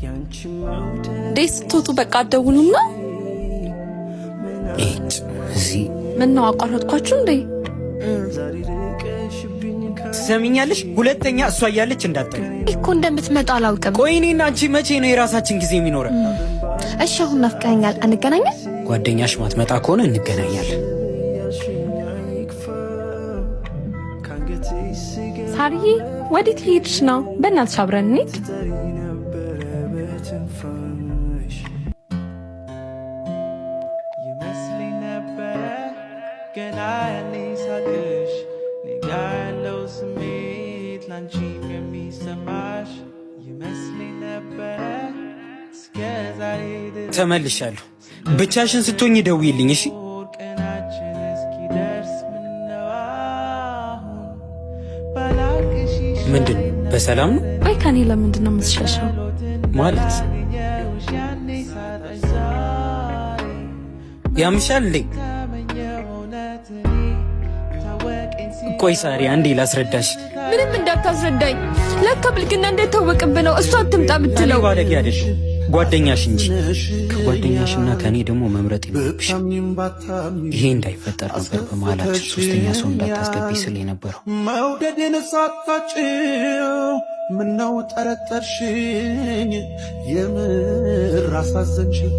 Date ስትወጡ በቃ አትደውሉም ነው? እዚህ ምን ነው አቋረጥኳችሁ እንዴ? ትሰሚኛለሽ? ሁለተኛ እሷ እያለች እንዳጠኝ እኮ እንደምትመጣ አላውቅም። ቆይ እኔና አንቺ መቼ ነው የራሳችን ጊዜ የሚኖረን? እሺ አሁን ናፍቀኸኛል፣ እንገናኛለን። ጓደኛሽ ማትመጣ ከሆነ እንገናኛለን። ሳርዬ ወዴት እየሄድሽ ነው? በእናትሽ አብረን እንሂድ። ይመስለኝ ነበረ ገና ያኔ ሳቅሽ እኔ ጋ ያለው ስሜት ላንቺም የሚሰማሽ ይመስለኝ ነበረ እስከ ዛሬ ድረስ። ተመልሻለሁ። ብቻሽን ስትሆኝ ደውዪልኝ እሺ። ቀናችን እስኪደርስ ምነው አሁን ባላቅሽ። ምንድን ነው? በሰላም ነው? ቆይ ከኔ ለምንድን ነው የምትሸሸው? ማለት ያኔ ሳጣሽ ዛሬ ያምሻል እንዴ? ተመኘው እውነት እኔ ታወቀኝ ሲል ቆይ ሳሪ አንዴ ላስረዳሽ። ምንም እንዳታስረዳኝ። ለካ ብልግና እንዳይታወቅብህ ነው እሷ አትምጣ ብትለው። እኔ ባለጌ አይደለሁም፣ ጓደኛሽ እንጂ። ከጓደኛሽና ከእኔ ደግሞ መምረጥ ይኖርብሻል። ይሄ እንዳይፈጠር ነበር በመሀላችን ሶስተኛ ሰው እንዳታስገቢ ስል የነበረው። መውደድን ሳታጭው ምነው ጠረጠርሽኝ? የምር አሳዘንሽኝ።